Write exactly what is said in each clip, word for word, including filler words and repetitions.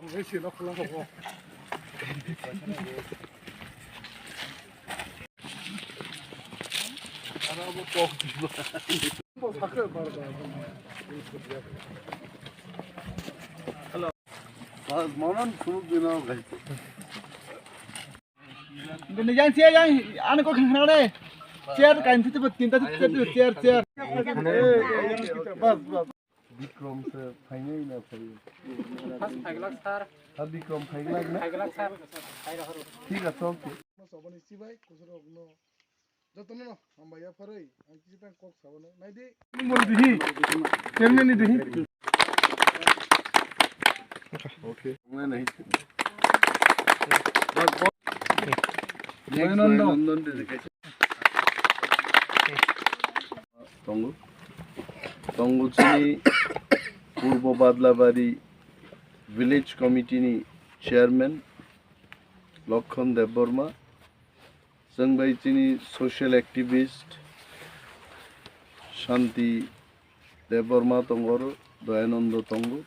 Yang sia yang ane ko khang khang de. Chair kain thiti bo tinta thiti chair chair chair. Bas bas. Bikrom se phainai na phai. First phaiglak sir. Ha Bikrom phaiglak na? Phaiglak sir. Thik ase, okay. Saboni sibai kusurok no. Jotono no hambai ya pharoi ang kisi tang kok saboni. Naidi. Mol dihi. Chairman ni dihi. Okay. Next, Nandon. Nandon de. Tongo. Tongo chini Purbo Badlabari Village Committee ni Chairman Lokhon Debbarma. Chwng bai chini social activist Shanti Debbarma tongo, oro Doyanando tongo.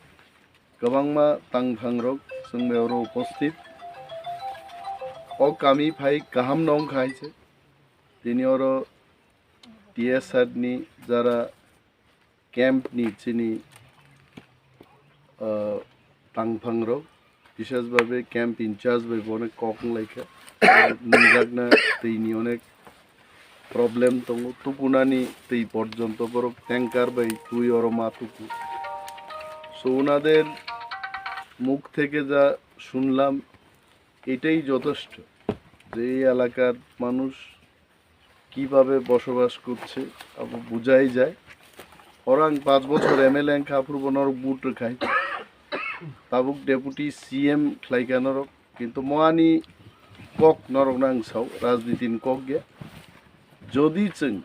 Kwbangma tangphangrok chwng bai oro uposthit. O kami phai kaham no wngkha hai se. Tini oro T S R ni jara camp ni chini, ah, tangphangrok, bisesbhabe camp in charge bai bo onek kok wnglaikha. Nungjakna twi ni onek problem tongo, tukunani twi porjonto borok tanker bai twi oro ma tuku. So ওনাদের মুখ থেকে যা শুনলাম, এটাই যথেষ্ট যে এই এলাকার মানুষ কিভাবে বসবাস করছে, abo bujai jai. Orang পাঁচ বছর M L A wngkha, aphuru bo norok vote rwkhai. Tabuk deputy C M khlaikha norok, kintu moani kok norok nang sao, rajniti ni kok ya. Jodi chwng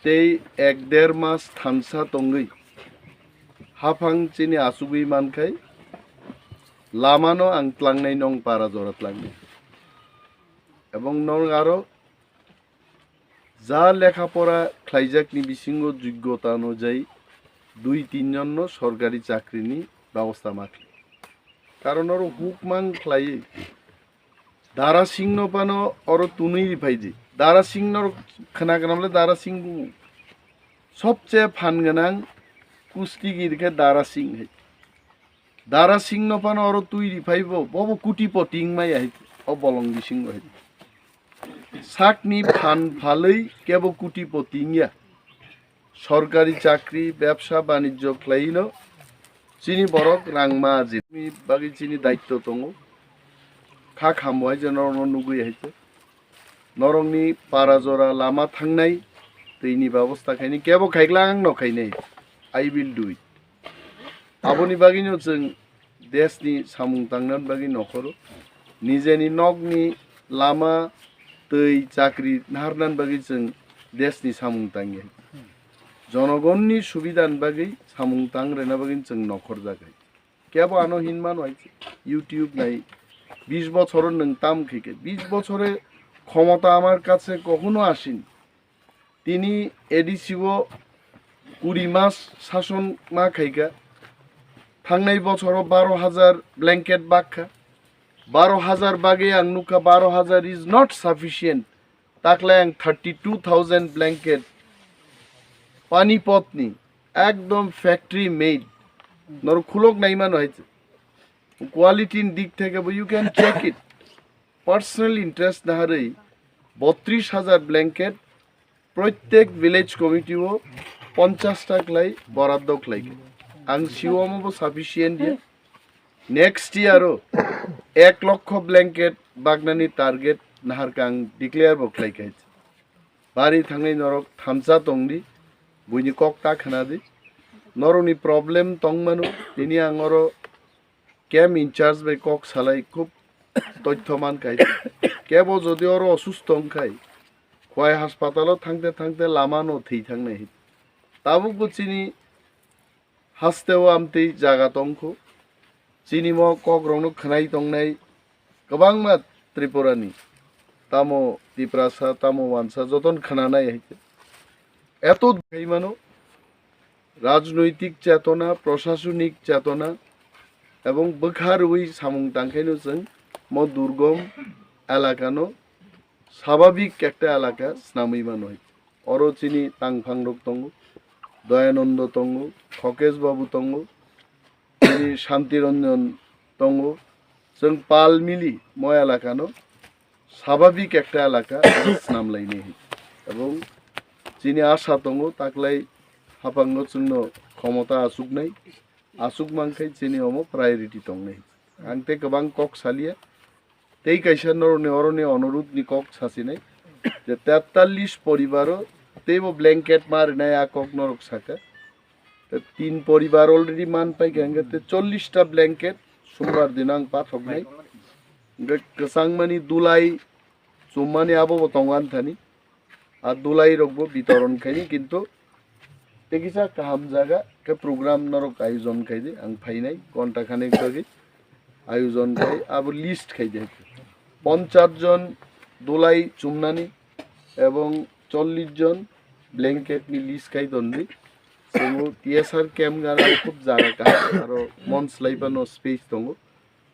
tei ek der mas thansa tongwi haphang chini achugwi mankhai, lamano ang tlangnai, nong para jora tlangnai. Ebong nong aro ja lekha pora khlaijakni bisingo joggota onujai dui tin jonno sorkari chakrini bebosta ma khlai. Karon oro huk mang khlaiwi Dara Singh no phano oro tunui riphai di. Dara Singh no khna khna bole Dara Singh bu. Sobche phan gwnang kustigir khe Dara Singh hai. Dara Singh no phano oro twi riphai bo, bo bo kuti poti wngmaya hai. O bolong bisingo hai. Sakni phan phalwi kebo kuti poti wngya. Sorkari chakri, bebsa banijjo khlaino chini borok rang ma ajini bagwi chini daitto tongo. Kha khambo hai je norokno nugwi hai je. Norokni para jora lama thangnai twini bebosta khaini kebo khaikla ang no khainai. I will do it. Aboni bagwino chwng deshni samung tangnani bagwi nokhoro, nijeni nokni lama, twi, chakri naharnani bagwi chwng deshni samung tangya. Jonogonni subidani bagwi samung tang rwna bagwi chwng nokhorjak hai. Kebo ano hinmano hai, YouTube nai, বিশ বছরে nwng tam khaikhe, বিশ বছরে ক্ষমতা আমার কাছে কখনো আসেনি। Tini A D C o kuri mas sason ma khaikha. Thangnai bochoro baro hajar blanket bakha. Baro hajar bagwi ang nukha, baro hajar is not sufficient. Takle ang thirty two thousand blanket Panipot ni ekdom factory made. Nor khulok naimano hai. Quality ni dik theke bo you can check it. Personal interest naharwi bottrish hajar blanket Prottek village committee o ponchash ta khlai boraddo khlai khe. Ang siwo omo bo sufficient ya. Next year o ek lokho blanket bagnani target naharkha ang declare bo khlai khe. Bari thangnai norok thansa tongdi, buini kok ta khwnadi. Norokni problem tongmano, tini ang oro camp in charge bai kok salai khub toitho man khai. Kebo jodi oro osusto wng khai, Khowai haspatalo thangte thangte lama no thwi thangnai. Tabukbo chini hasteo amtwi jaga tongkho. Chini mo kokrokno khwnai tongnai kwbangma Tripurani. Tamo Tiprasa, tamo Wansa, joton khwnanai hai khe. Eto khaimano, rajnoitik chetona, prashasonik chetona, Ebong bwkha rwui samung tangkhaino chwng mo durgom elakano sababik ekta elaka snamwi mano hai. Oro chini tangphang rok tongo, Doyanando tongo, Khokesh Babu tongo, chini Shanti Ranjan tongo. Chwng pal mili mo elakano sababik ekta elaka snam lainai hai. Ebong chini asha tongo taklai haphango chwngno khomota achuknai, achuk mankhe chini omo priority tongnai. Ang tei kwbang kok salia, tei kaisa norokni oroni onurudhni kok sasinai je tetallis poribaro teibo blanket ma rinai a kok norok saka. Te tin poribar already man paikha, hingke te chollish ta blanket sumbar dino ang pathoknai. Hingke kwchangmani dulai chummani abo bo tongo anthani. A dulai rokbo bitoron khaini, kintu tei kisa kaham jaga khe program norok ayojon khaidi, ang phainai ghonta khanek bagwi ayojon khai, abo list khaidi. Ponchas jon dulai chumnani ebong chollish jon blanket ni list khai dondi. Chwng T S R camp gana khub jaga kaham, aro mon slai phano space tongo,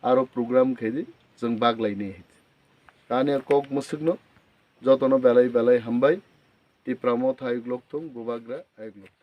aro program khaidi chwng bak lainai hai. Tani kok mwswkno jotono belai belai hambai. Tipra Motha ayuk lok thung, Bubagra ayuk lok.